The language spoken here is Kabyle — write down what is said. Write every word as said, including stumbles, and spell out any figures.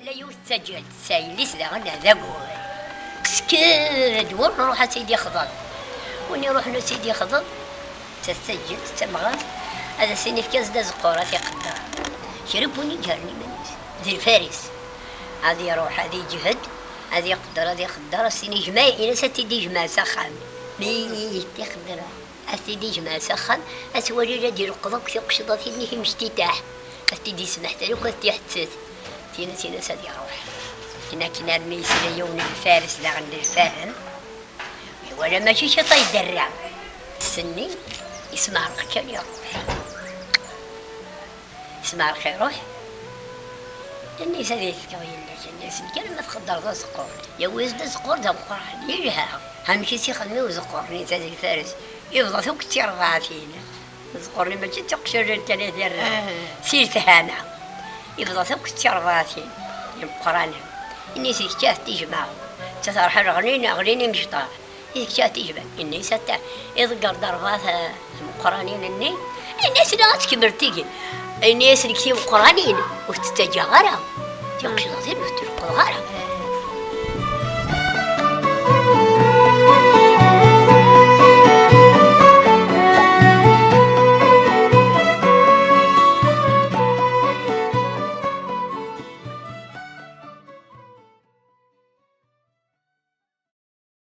La yiwet d taǧǧalt, s yelli-s daɣen d agur. Tesker-d win nruḥ ad tt-id-ixḍeb. Win iruḥen ad tt-id-ixḍeb, d taǧǧalt, d tamɣart, ad as-in-ifk azekka azeqqur, ad t-iqedder. Kra n win iǧehden iman-is, d lfaris. Ad iruḥ, ad iǧhed, ad iqedder, ad iqedder, ad as-in-ijmeɛ, in-as ad t-id-ijmeɛ s axxam. Mi t-iqedder, ad t-id-ijmeɛ s axxam, ad twali la d-ileqqeḍ akk tiqecḍatin-nni timectitaḥ. Ad t-id-ismeḥtal akk, ad t-iḥettet. Tin-as, in-as ad iruḥ. Akken, akken armi yesla yiwen n lfares daɣen d lfahem. Iwala mačči ciṭ ay d-terra. Senni, ismeɛreq kan iruḥ. Ismeɛreq iruḥ. Ini-as ad iyi-tefkeḍ yelli-k, ini-as kan ma txeddreḍ azeqqur. Yawi-as-d azeqqur d ameqqran, yelha. Amek i s-ixdem i uzeqqur-nni d lfares? Yebḍa-t akk d tirbaɛtin. Azeqqur-nni mačči d tiqecrin kan ay d-yerra. Ah. Si lefhama. Yebḍa-t akk d tirbaɛtin. Imeqqranen. Ini-as kečč ad t-tijmeɛ. Ttaterḥa ɣlin, ɣlin imecṭaḥ. I kečč ad t-tijmeɛ. Ini-as atta. Iḍegger-d rebɛa, eh, tmeqqranin-nni. Ini-as la ad tkemmel tigi. Ini-as nekk timeqqranin ur t-ttaǧǧaɣ ara. Tiqecḍatin ur t-leqqḍeɣ ara.